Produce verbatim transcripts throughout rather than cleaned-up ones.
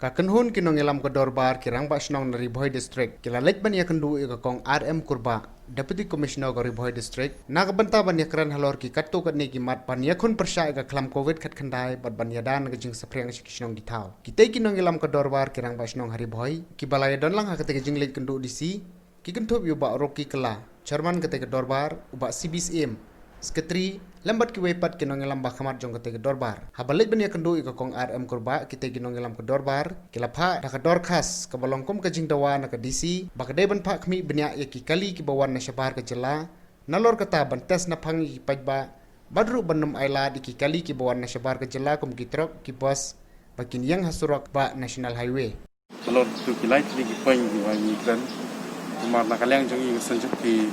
Ka kynhun ki nongïalam ka dorbar ki rangbah shnong na Ri Bhoi District ki la leit ban ïakynduh ïa ka Kong R M Kurbah, Deputy Commissioner ka Ri Bhoi District, na ka bynta ban ïakren halor ki katto katne ki mat ban ïakhun pyrshah ïa ka khlam covid khatkhyndai bad ban ïada na ka jingsaphriang sha ki shnong ki thaw. Kitei ki nongïalam ka dorbar ki rangbah shnong ha Ri Bhoi kiba la ïadon lang ha katei ka jingleit kynduh D C, ki kynthup ïa u Bah Rocky Kylla, Chairman katei ka dorbar, u Bah C B Syiem, Secretary, lem bad kiwei pat ki nongïalam ba khmat jong katei ka dorbar. Haba leit ban ïakynduh ïa ka Kong R M Kurbah, kitei ki nongïalam ka dorbar ki la phah da ka dorkhas kaba long kum ka jingdawa na ka D C ba ka dei ban phah khmih bniah ïa ki kali kiba wan na shabar ka jylla, nalor kata ban test naphang ïa ki paidbah bad ruh ban ym ailad ïa ki kali kiba wan na shabar ka jylla kum ki trok, ki bus ba kin ïeng ha surok ba National Highway. Halor tu ki lai tylli ki point kiba ngi kren, namar na ka liang jong ngi ka Synjuk ki,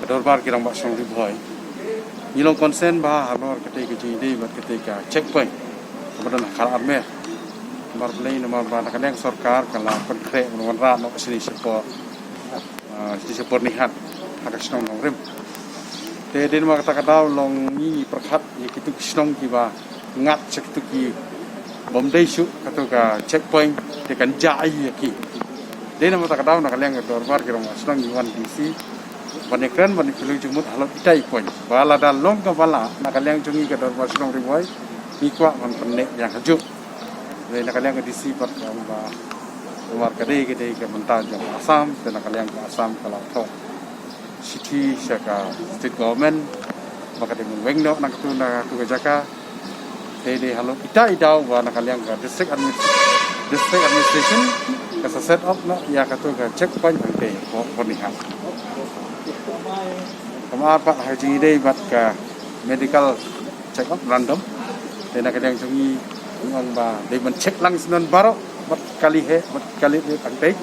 ka dorbar ki rangbah shnong Ri Bhoi, ngi long concern bha halor katei ka jingïadei bad katei ka checkpoint kaba don ha Khar Armeh. Namar balei? Namar ba na ka liang sorkar ka la pynkhreh ban wanrah noh shane shapoh, ah, shane shapoh Byrnihat ha ka shnong Nongrim. Te dei namar kata ka daw long ngi ngi pyrkhat ïa kitu ki shnong kiba ngat sha kitu ki bym dei shuh katu ka checkpoint, te kan jah ei ïa ki. Dei namar kata ka daw na ka liang ka dorbar ki rangbah shnong ngi wan D C ban ïakren ban ïakynduh jingmut halor ita i point. Ba lada long kaba lah na ka liang jong ngi ka dorbar shnong Ri Bhoi, ngi kwah ban pynneh biang hajuh. Dei na ka liang ka D C pat ka ong ba namar ka dei ka dei ka bynta jong ka Assam, te na ka liang ka Assam ka la thoh shithi sha ka state government ba ka dei ban weng noh na katu, na katu ka jaka. Te dei halor ita i daw ba na ka liang ka district admin-, district administration ka sa set up noh ïa katu ka checkpoint hangtei hapoh Byrnihat. Namar pat ha ka jingïadei bad ka medical check up random. Te na ka liang jong ngi ngi ong ba dei ban check lang syndon baroh bad kali heh bad kali rit hangtei.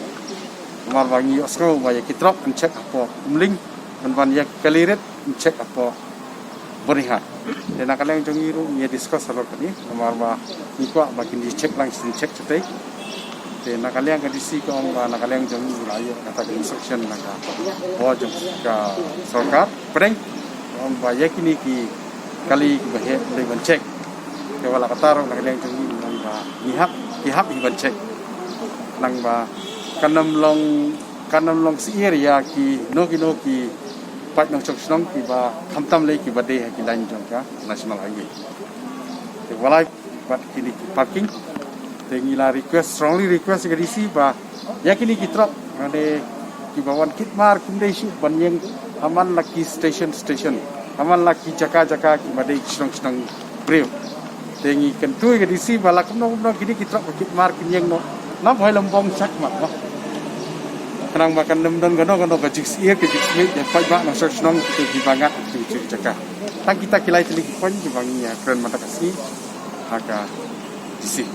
Namar ba ngi ïohsngew ba ïa ki trok yn check hapoh Umling, ban ban ïa ki kali rit yn check hapoh Byrnihat. Te na ka liang jong ngi ruh ngi ïa discuss halor kane, namar ba ngi kwah ba kin ïa check lang shuh, check shatei. Te na ka liang ka D C ka ong ba na ka liang jong ngi la ïoh kata ka instruction na ka bor jong ka sorkar pdeng, ka ong ba ïa kine ki kali kiba heh dei ban check. Te wat la katta ruh na ka liang jong ngi ngi ong ba ngi hap, ki hap hi ban check. Nang ba kan ym long, kan ym long syiar ïa kino kino ki paid nongshong shnong kiba khamtam lei kiba dei ha ki lain jong ka National Highway. Te wat la bad kine ki parking. Te ngi la request, strongly request ïa ka D C ba ïa kine ki trok, mane kiba wan kit mar kim dei shuh ban ïeng ha man la ki station station, ha man la ki jaka jaka kiba dei ki shnong shnong briew. Te ngi kyntu ïa ka D C ba la kumno kumno kine ki trok ba kit mar kin ïeng noh na Bhoirymbong shakhmat noh. Khnang ba kan ym don kano kano ka jingsyiar ka jingsmit ïa paidbah nongshong shnong kitu kiba ngat kitu ki jaka. Tang kita ki lai tylli ki point kiba ngi ïakren mynta ka sngi ha ka D C.